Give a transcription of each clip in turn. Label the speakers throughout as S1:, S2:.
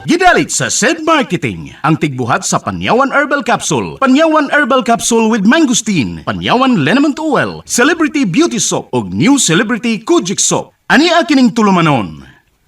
S1: Gidalit sa SED Marketing, ang tigbuhat sa Panyawan Herbal Capsule, Panyawan Herbal Capsule with Mangosteen, Panyawan Liniment Oil, Celebrity Beauty Soap, ug New Celebrity Kojic Soap. Ani kining tulumanon?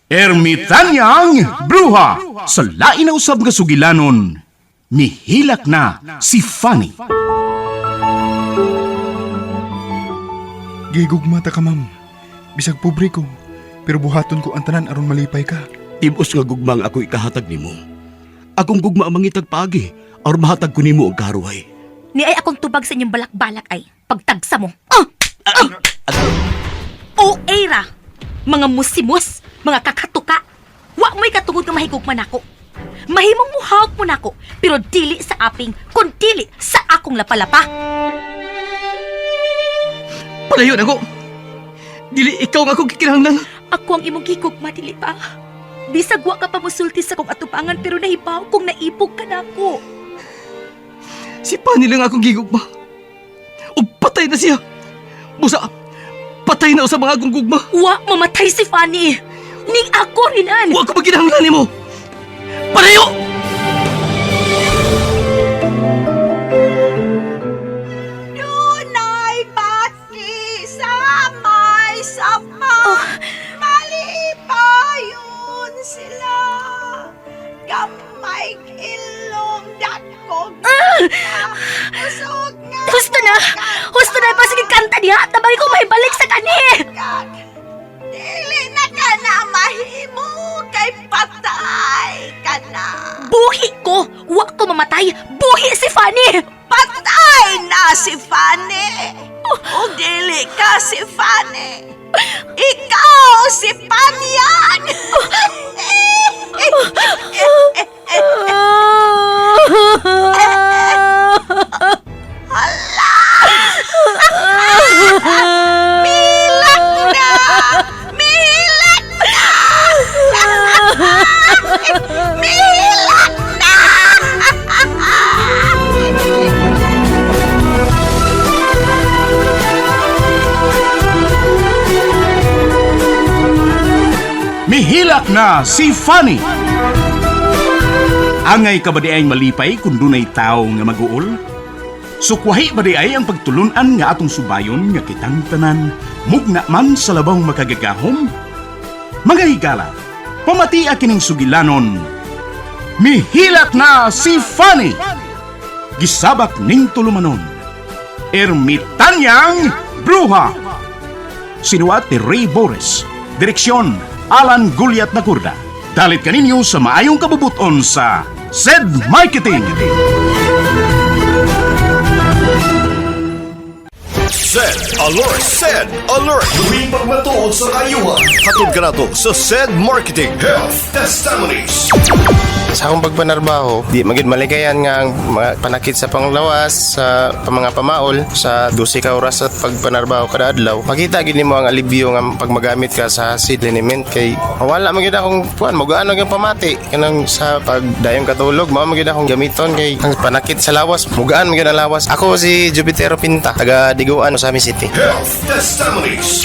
S1: Ermitanyang Bruha! Sa lain na usab nga sugilanon, mihilak na si Fanny.
S2: Gigugma ta ka, ma'am. Bisag pobre ko, pero buhaton ko ang tanan aron malipay ka.
S3: Tibos nga gugma ang ako ikahatag nimo. Akong gugma ang mangitag paagi aron mahatag ko nimo ang karuhay.
S4: Ni ay akong tubag sa inyong balak-balak ay pagtagsa mo. Ah! Ah! O era, mga musimus, mga kakatuka. Wa mo'y katungod nga mahigugma nako. Mahimong muhawak mo nako, pero dili sa aping, kun dili sa akong lapalapa.
S5: Palayo na ko. Dili ikaw nga akong gikinahanglan.
S4: Ako ang imong gigugma, dili ba? Bisag wa ka pa musulti sa kong atubangan pero nahibaw kung naibog ka nako.
S5: Si Pani lang akong gigugma. Ug patay na siya. Busa, patay na sa mga akong gugma.
S4: Wa mamatay si Fanny. Ning ako rinan.
S5: Wa ko maginahanglan nimo. Palayo!
S6: Dunay bati sa may sapa. Malipayon sila. Gamay ilong dakog. Usog nga.
S4: Husto na! Husto na! Pasige kanta diha! Tabang ko may balik sa kani!
S6: Kag, dili na ka na mahimo kay patay ka na.
S4: Buhi ko! Wa ko mamatay! Buhi si Fanny!
S6: Patay na si Fanny. O dili ka si Fanny. Ikaw si Panyag. Milak na! Milak na! Milak na!
S1: Mihilak na si Fanny. Angay ka ba di ay malipay kung dunay tao nga maguol? Sukwahi ba di ay ang pagtulunan nga atong subayon nga kitang tanan, mugna man sa labang makagagahom? Mga higala, pamatia kining sugilanon. Mihilak na si Fanny! Gisabak ning tulumanon. Ermitanyang Bruha! Sinuat ni Ray Boris. Direksyon, Alan Guliat Nakurda. Dalit kaninyo sa maayong kabubuton sa SED Marketing.
S7: Send alert! Send alert! Tuwing pagmatuod sa kayuhan. Hatod ka na to sa Send Marketing Health Testimonies.
S8: Sa akong pagpanarbaho, di magid malikayan nga ang mga panakit sa panglawas, sa mga pamaol, sa 12 ka oras sa pagpanarbaho kada adlaw. Makita gid nimo ang alibyo nga pag magamit ka sa seed liniment kay wala man gid akong kuan, mugaan ang pamati kanang sa pagdayong katulog, mao man gid akong gamiton kay ang panakit sa lawas, mugaan man gid ang lawas. Ako si Jupitero Pinta, taga Diguan, Ozamiz City.
S7: Health Testimonies.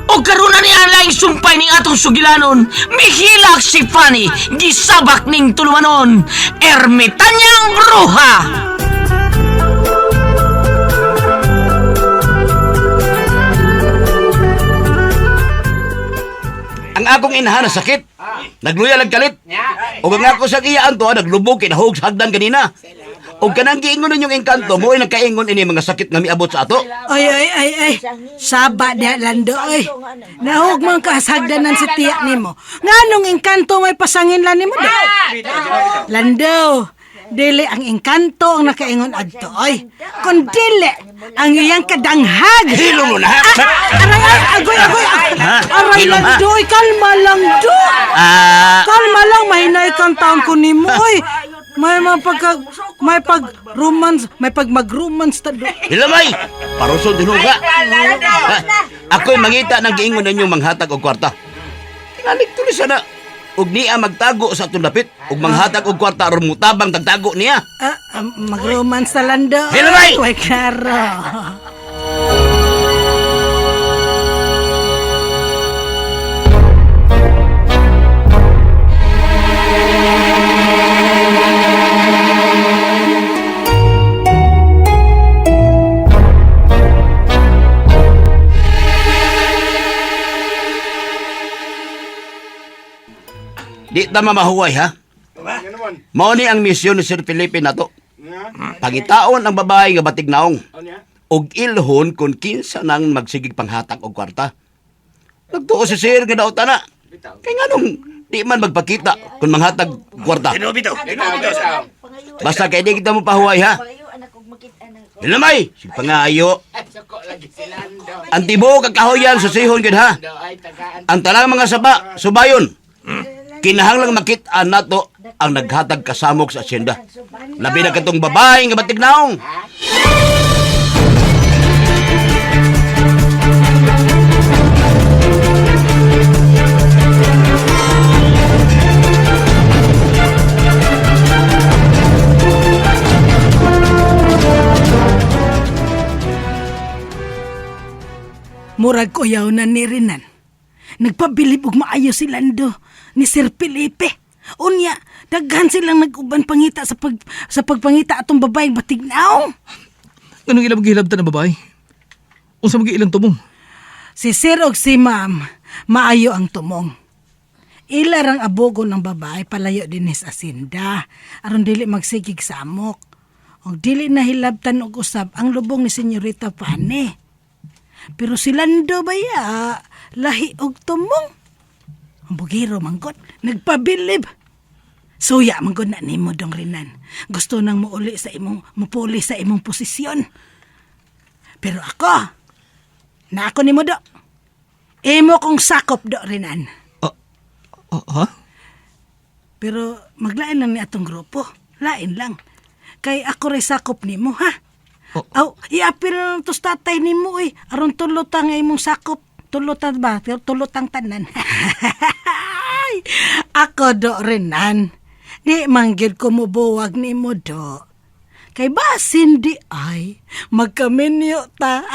S5: O karon na ni ang sumpay ning atong sugilanon. Mihilak si Fanny, gisabak ning tulumanon. Ermitanyang Bruha!
S3: Ang akong inahan na sakit. Nagluya lang kalit. Ug ang ako sa iya anto naglubog kay nahug sa hagdan kanina. Ug kanang giingon ninyong engkanto mo ay nagkaingon ini mga sakit nga miabot sa ato.
S9: Ay, ay, ay, ay. Saba diha, Lando, oy. Nahug man ka sagdanan si tiya nimo. Nganong engkanto may pasangin lan nimo do? Lando, dili ang engkanto ang nakaingon adto, oy. Kun dili ang iyang kadanghag.
S3: Hilo mo na.
S9: Ah, aray, ay, agoy, agoy, agoy.
S3: Ha?
S9: Aray,
S3: Hilo, ha?
S9: Lando, oy, kalma lang, do.
S3: Ah,
S9: Kalma lang, mahinay kang taon ko nimo, oy. May mga pagka, may pag romance, may pag mag-romance ta do.
S3: hilamay. Paruson din ka. Ha? Ako'y mangita ng giingon ninyong manghatag og kwarta. Tingali tuloy sana. Ug niya magtago sa atong dapit ug manghatag og kwarta aron mutabang tagtago niya.
S9: Ah, ah, mag-romance ta Lando.
S3: Hello, bay!
S9: Way klaro.
S3: Di ta mamahuway ha. Mao ni ang misyon ni Sir Felipe nato. Pangitaon ang babae nga batig naong. Og ilhon kung kinsa nang magsigig panghatag og kwarta. Nagtuo si Sir nga daot na. Kay nganong di man magpakita kung manghatag kwarta. Basta kay di kita mo pahuway ha. Hilamay, si pangayo. Ang tibuok ang kahoyan sa sihon gid ha. Ang tanang mga saba, subayon. Kinahanglang makit-an nato ang naghatag kasamok sa asyenda. Labi na katong babae nga batig naong.
S9: Murag kuyaw na ni Renan. Nagpabilib og maayo si Lando ni Sir Felipe. Unya, daghan silang nag-uban pangita sa pagpangita atong babaeng batignaw.
S10: Anong ilang gihilabtan na babae? Unsa man ilang tumong?
S9: Si Sir og si Ma'am, maayo ang tumong. Ila rang abogo ng babae palayo dinhi sa asinda aron dili magsigig samok. Og dili na hilabtan og usab ang lubong ni Senyorita Pane. Pero si Lando baya, lahi og tumong. Ang bugiro manggod, nagpabilib. Suya manggod na nimo dong Renan. Gusto nang muuli sa imong mupuli sa imong posisyon. Pero ako, na ako nimo do. Imo kong sakop do Renan.
S10: Ah, ha?
S9: Pero maglain lang ni atong grupo. Lain lang. Kay ako ray sakop nimo ha.
S10: Oh.
S9: Aw, iapil na to sa tatay nimo oy. Aron tulo ta nga imong sakop. Tulo ta ba? Tulo tang tanan. Ay, ako do Renan. Di manggid ko mobuwag nimo do. Kay basin di ay magkaminyo ta.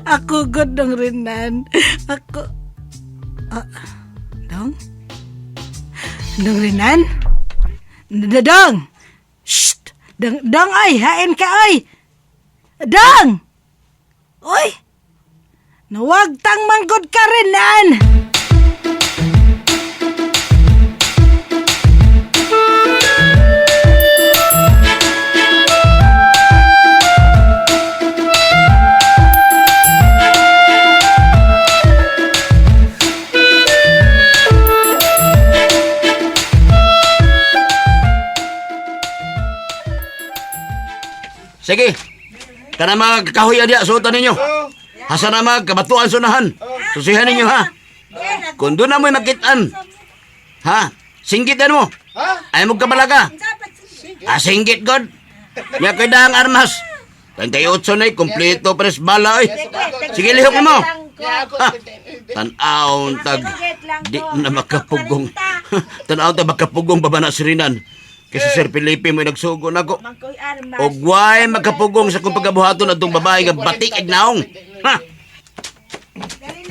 S9: Ako god dong Renan. Ako. Ah, dong? Dong Renan? Dong! Shh! Dong, dong ay! Hain ka ay! Dong! Uy! Nawag tang manggod ka Renan!
S3: Sige. Kana mga kahoy diya suotan ninyo. Hasa na mga kabatuan sunahan. Susihan ninyo ha. Kung doon na mo'y makitaan. Ha? Singgitan mo. Ay mo kabalaga. Ah, singgit god. Ya kay daang armas. 38 na kompleto pres bala oy. Sige lihok mo. Ha? Tan-aon tag di na makapugong. Tan-aon tag makapugong baba na si Rinan. Kasi Sir Felipe mo nagsugo nako. Og way makapugong sa kong pagabuhaton atong babae nga batik ag naong. Ha?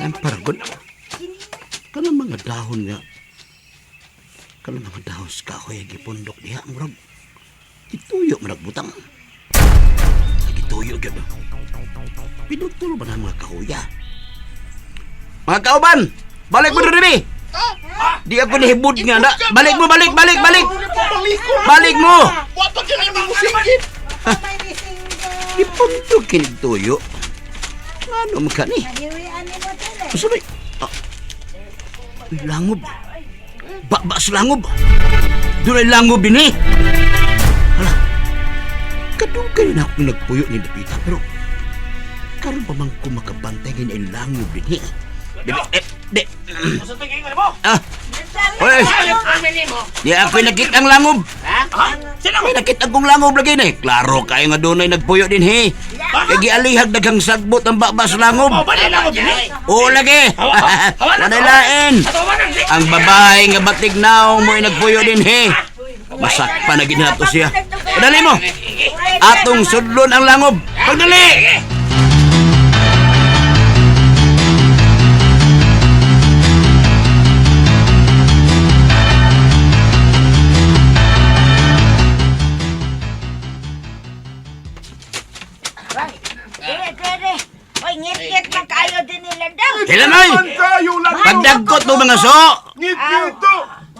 S3: Ang paragon. Kanang mga dahon nga. Kanang mga dahon sa kahoy ang gipundok diha murag. Gituyo man nagbutang. Gituyo gyud. Pinutol ba ng mga kahoya? Mga kauban, balik mo diri. Di ako nihibud nga na. Balik mo, balik, balik, balik. Balik mo. Ipundok kinig tuyo. Ano man ka ni? Asa ba? Ah. Uy, langob. Ba, sa langob. Doon ay langob din eh. Hala. Kadugay na akong nagpuyo ni Dapita pero karon pa man ko makabantay ngayon ay langob din eh. Di, eh, di. Ah. Hoy. Di ako'y nakita ang langob. May nakita kong langob lagi na eh. Klaro kayo nga doon ay nagpuyo din he. Kay gialihag daghang sagbot ang baba sa langob. Oo lagi. Walay lain. Ang babae nga batig naong mo'y nagpuyo din he. Masakpa na ginato siya. Padali mo. Atong sudlon ang langob. Pagdali!
S6: Dire, dire. Oy, ngit-ngit man kayo din nila daw.
S3: Kailan ay? Pagdagkot mo mga so!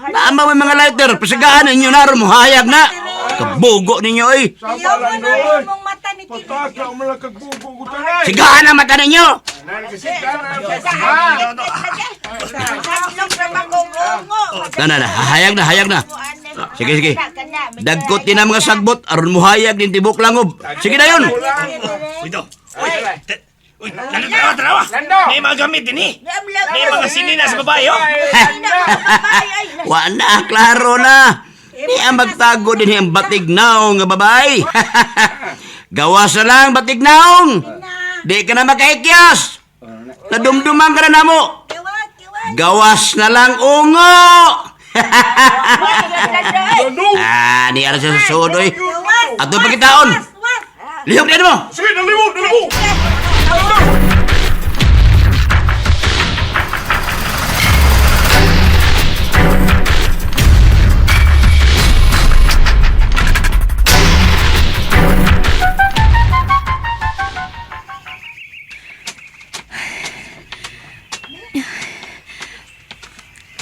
S3: Naama mo mga lighter, pasigaan ninyo na ron, muhayag na! Kabugo ninyo ay!
S6: Iyaw mo na rin mong mata ni Tito.
S3: Sigaan ang mata ninyo! Na na na, hayag na, hayag na. Sige, sige. Dagkot din ang mga sagbot, aron muhayag din tibok langob. Sige na yun!
S11: Uy, lalo, tanawa, tanawa. May mga gamit din eh. May mga sinina sa babae, oh.
S3: Wa na, klaro na. Ni ang magtago din ang batig naong nga babae. Gawa sa lang batig naong. Di ka na makaikyas. Nadumduman ka na namo. Gawas na lang ungo. Ah, ni ara siya sa suod oy. Ato pagkitaon. Lihok din mo.
S7: Sige, dali mo, dali mo!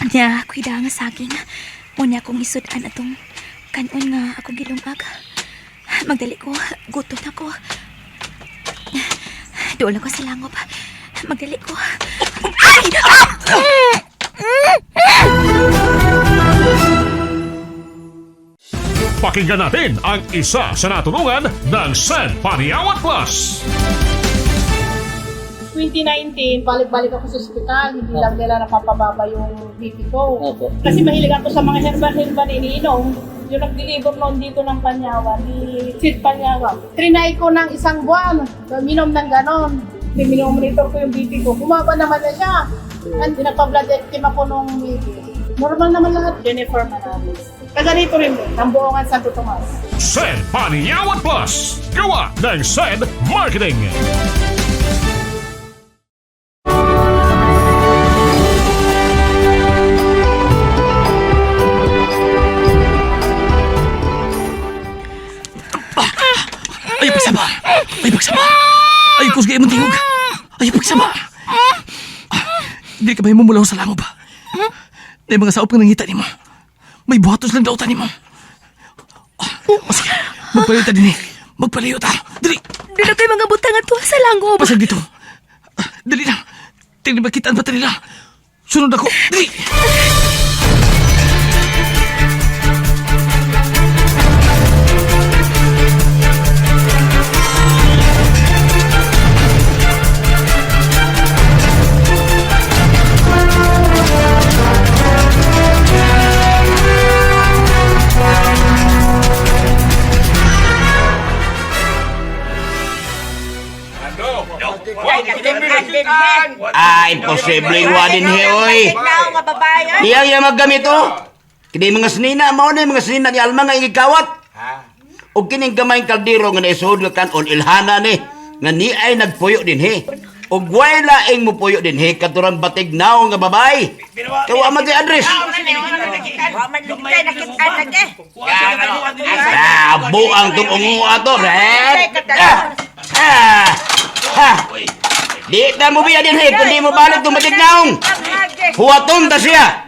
S4: Nya, ako'y nga saging. Unya akong isudan atong kanon nga ako gilungag. Magdali ko, gutom na ko. Doon ako sa langob. Magdali ko. Ay! Ah!
S12: Pakinggan natin ang isa sa natulungan ng San Paniawan Plus.
S13: 2019, balik-balik ako sa ospital, hindi lang nila napapababa yung BP ko. Kasi mahilig ako sa mga herbal-herbal na iniinom. Yung nag-deliver noon dito ng Panyawan, ni Sid Panyawan. Trinay ko ng isang buwan, minom ng ganon. Minomonitor ko yung BP ko. Bumaba naman na siya. And pinagpa-blood team ako nung BP. Normal naman lahat. Jennifer Manalis. Taga rito rin din, ng Buongan Santo Tomas.
S12: San Paniawan Plus. Gawa ng San Marketing.
S10: Ay, pagsaba! Ay, pagsaba! Ay, kusgay mong tingog! Ay, pagsaba! Hindi ka ba mumulaw sa langob? May mga saop nga nangita nimo. May buhatos lang dautan nimo. O sige, magpalayo ta din eh. Magpalayo ta. Dali!
S4: Doon na ko'y mga butang ato sa langob.
S10: Pasag dito. Dali na. Tingnan ba kitaan pa ta nila? Sunod ako. Dali!
S3: Ah, imposible wa din he oy.
S6: nga babae. ay.
S3: Diya yung maggamit oh. Kini mga sinina, mao na yung mga sinina ni Alma nga igikawat. O kining gamayng kaldero nga naisuod nga kanon ilhana ni nga ni ay nagpuyo din he. Og way laing mupuyo din he katurang batig naong nga babae. Kay wa man kay address.
S6: Wa man lagi tayo nakitaan lagi.
S3: Ah, buang tong ungo ato, red. Ah, ah, ah. Di na mo biya din he, kundi mo balik tong batig naong. Huwaton ta siya.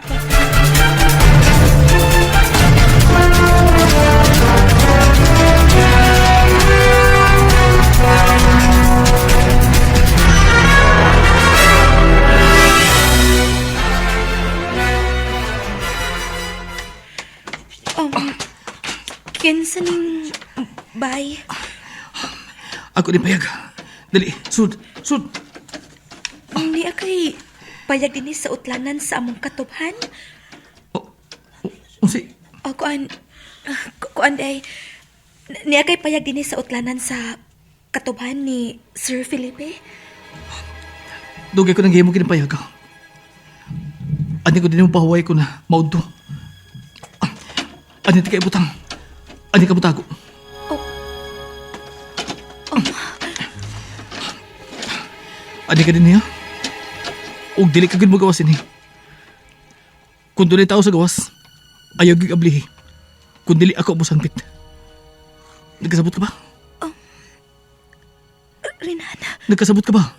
S4: Kinsa ning bay?
S10: Ako din payag. Dali, sud, sud.
S4: Ni akay payag dinhi sa utlanan sa among katubhan.
S10: Unsi,
S4: O kuan, kuan day. Ni akay payag dinhi sa utlanan sa Katuban ni Sir Felipe?
S10: Dugay ko nang gihimo kinapayag. Ani ko din mo pahuway ko na maudto. Ani ti ka ibutang. Ani ka mutago. Ani ka din niya. Og dili ka gud mo gawas ini. Kung dunay tao sa gawas, ayaw gyud ablihi. Kung dili ako mo sangpit. Nagkasabot ka ba?
S4: Renan.
S10: Nagkasabot ka ba?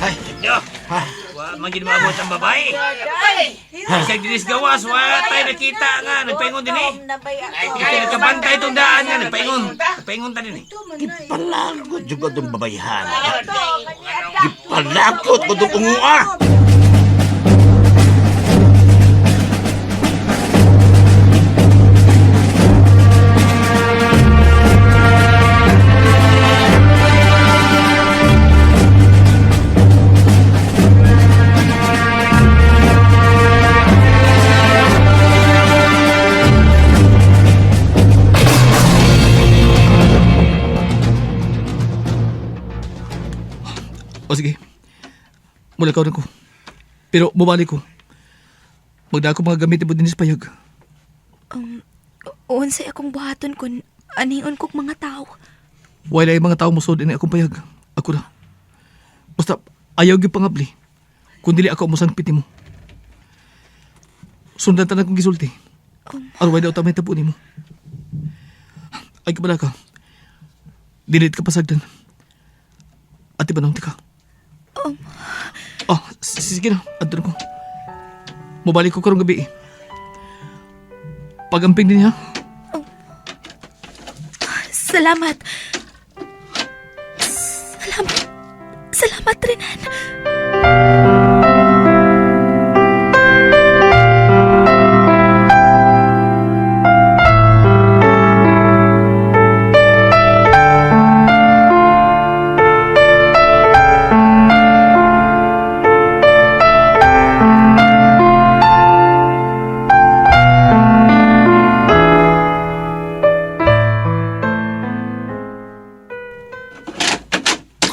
S11: Ay, do. Wa man gid maabot ang babae. Bisag dinis gawas, wa tayo nakita nga nagpaingon din eh. Kaya nagkabantay itong daan nga nagpaingon. Nagpaingon ta din eh.
S3: Gipalagot juga itong babayhan. Gipalagot ko itong ungua.
S10: O sige. Mulakaw na ko. Pero mubalik ko. Magda ko mga gamit mo din sa payag.
S4: Unsay akong buhaton kun anion kog mga tao.
S10: Wala yung mga tao musod ini akong payag. Ako na. Basta ayaw gyud pangabli. Kung dili ako mo sangpit nimo. Sundan tanan kong gisulti. Arway daw tamay tabo nimo. Ay kabala ka. Dili ka pasagdan. Ate ba ka? Oh, sige na. Adto na ko. Mobalik ko karong gabi. Pagamping din niya.
S4: Salamat. Salamat. Salamat, Renan.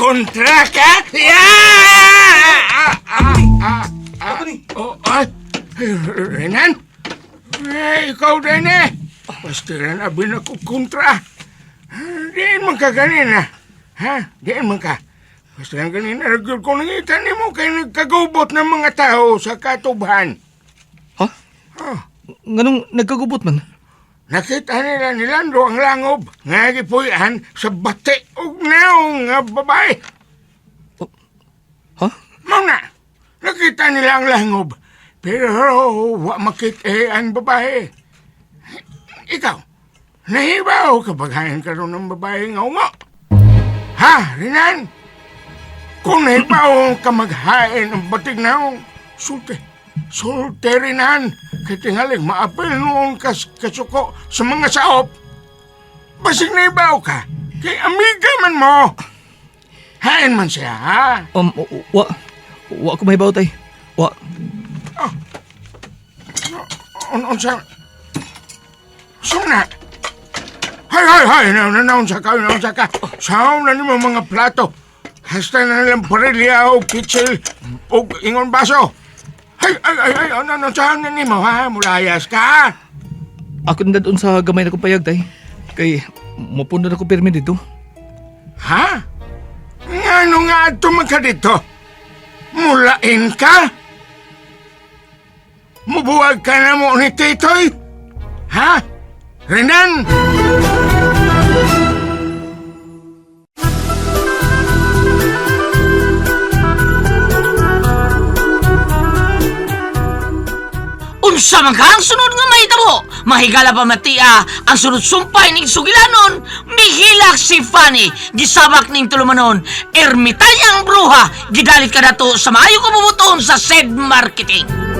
S11: Kontra ka? Yeah! Ako ni. Oh, ay. Renan? Eh, ikaw din eh. Pastilan abi na ko kontra. Diin man ka ganina. Ha? Diin man ka. Pastilan ganina, ragyod ko nangita nimo kay nagkagubot ng mga tao sa katubhan.
S10: Ha?
S11: Oh.
S10: Nganong nagkagubot man?
S11: Nakita nila ni Lando ang langob nga gipuy-an sa bati ug naong nga babae.
S10: Ha?
S11: Mao na, nakita nila ang langob. Pero wa makita ang babae. Ikaw, nahibaw kapag hain ka ron ng babae nga ungo. Ha, Rinan? Kung nahibaw ka maghain ang batig naong, sulte. Sulte, Rinan. Kay tingaling maapil noong kasuko sa mga saop. Basig nahibaw ka, kay amiga man mo. Hain man siya, ha?
S10: Wa. Wa ko mahibaw tay. Wa.
S11: Unsa? Suna? Hay, hay, hay! Na, unsa ka, unsa ka. Saom na nimo mga plato. Hasta na nilang parilya o kitsil o ingon baso. Hay, ay, ay, ay, ano, ano, saan na nimo, ha? Mulayas ka?
S10: Ako na doon sa gamay na kong payag tay. Kay mupundo na ko pirmi dito.
S11: Ha? Ngano nga ato man ka dito? Mulain ka? Mubuwag ka na mo ni Titoy? Ha? Renan?
S5: Unsa man ka ang sunod nga mahitabo? Mahigala pa matia ang sunod sumpay ning sugilanon, mihilak si Fanny, gisabak ning tulumanon. Ermitanyang bruha, gidalit ka dato sa maayo kong bubuton sa said marketing.